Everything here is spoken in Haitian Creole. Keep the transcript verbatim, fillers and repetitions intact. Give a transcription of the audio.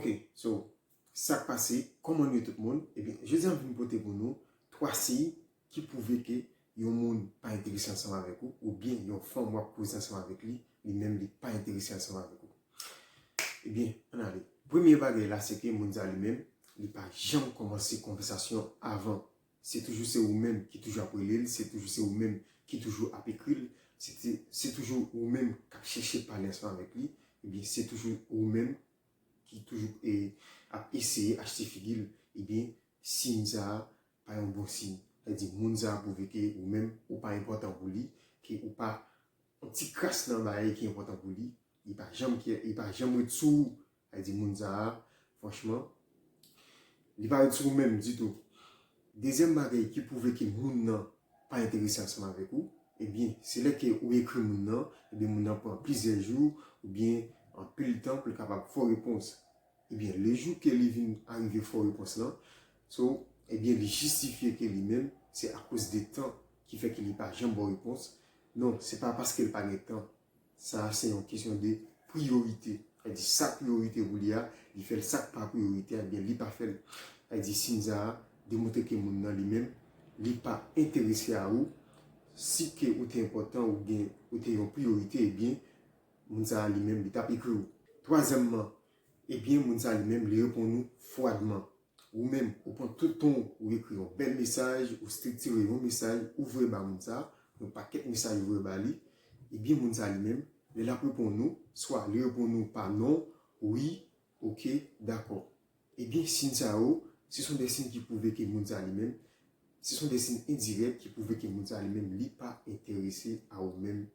Ok, so, sa k pase, kòman nou ye tout moun? Ebyen, jodi a m vin pote pou nou twa siy ki pwouve ke yon moun pa enterese ansanm avèk ou, oubyen yon fanm w ap koze ansanm avèk li, li menm li pa enterese ansanm avèk ou. Ebyen, ann ale. Premye bagay la, se ke moun sa li menm, li pa janm kòmanse konvèsasyon avan. Se toujou se ou menm ki toujou ap rele l, se toujou se ou menm ki toujou ap ekri l, se, se, se toujou ou menm k ap chèche pale ansanm avèk li, ebyen, se toujou ou menm ki toujou e, ap eseye achte figi l, ebyen, siy sa a pa yon bon siy. Sa vle di, moun sa a pwouve ke ou menm, ou pa enpòtan pou li, ke ou pa, yon ti kras nan bagay ki enpòtan pou li, li pa janm, li pa janm ret sou ou. Sa vle di, moun sa a, franchman, li pa ret sou ou menm ditou. Dezyèm bagay ki pwouve ke moun nan pa enterese ansanm avèk ou, ebyen, se lè ke ou ekri moun nan, ebyen, moun nan pran plizyè jou, oubyen anpil tan pou l kapab fè w repons. Ebyen, le jou ke li vin arive fè w repons lan, so, ebyen, li jistifye ke li menm, se akoz de tan ki fè ke li pa janm ba w repons. Non, se pa paske l pa gen tan. Sa a se yon kesyon de priyorite. Sa vle di, sa k priyorite pou li a, li fè l, sa k pa priyorite a, ebyen, li pa fè l. Sa vle di, siy sa a demontre ke moun nan li menm, li pa enterese a ou. Si ke ou te enpòtan, ou gen, ou te yon priyorite, ebyen, moun sa a li menm, li t ap ekri w. Twazyèmman, ebyen, moun sa a li menm, li reponn ou fwadman. Ou menm, ou pran tout tan w, ou ekri yon bèl mesaj, ou estriktire yon mesaj, ou voye ba moun sa a, yon pakèt mesaj ou voye ba li, ebyen, moun sa a li menm, lè l ap reponn ou, swa li reponn ou pa non, wi, oke, dakò. Ebyen, siy sa yo, se sont des signes ki pwouve ke moun sa a li menm, se sont des signes indirects ki pwouve ke moun sa a li menm, li pa enterese a ou menm.